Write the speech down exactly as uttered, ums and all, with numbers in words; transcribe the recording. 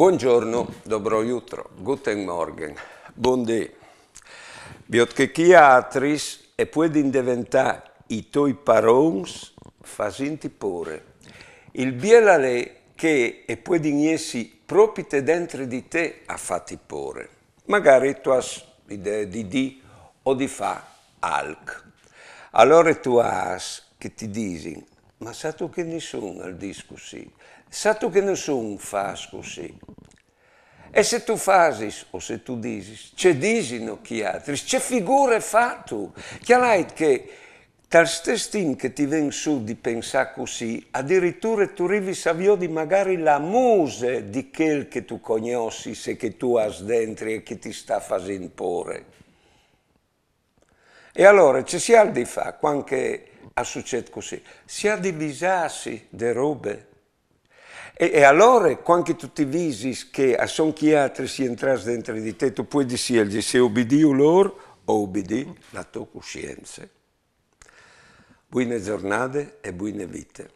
Buongiorno, dobro jutro, guten Morgen, bundì. Viôt che chei altris a puedin deventâ i toi parons fasintì pôre. Il biel al è che a puedin jessi propit dentri di te a fâti pôre. Magari tu âs idee di dî o di fâ alc. Alore tu âs che ti disin: ma sâstu che nissun al dîs cussì? Sâstu che nissun fâs cussì? E se tu fasis o se tu disis, ce disino chei altris? Ce figure fâstu? Cjalait che tal stes timp che ti ven sù di pensâ cussì, adiriture tu rivis a viodi magari la muse di chel che tu cognossis e che tu âs dentri e che ti sta fasint pôre. E alore ce si à di fâ cuant che al sucêt cussì? Si à di visâsi de robe. E, e alore, cuant che tu ti visis che a son chei altris jentrâts dentri di te, tu puedis sielzi se ubidîju lôr o ubidî la tô cussience. Buine zornade e buine vite.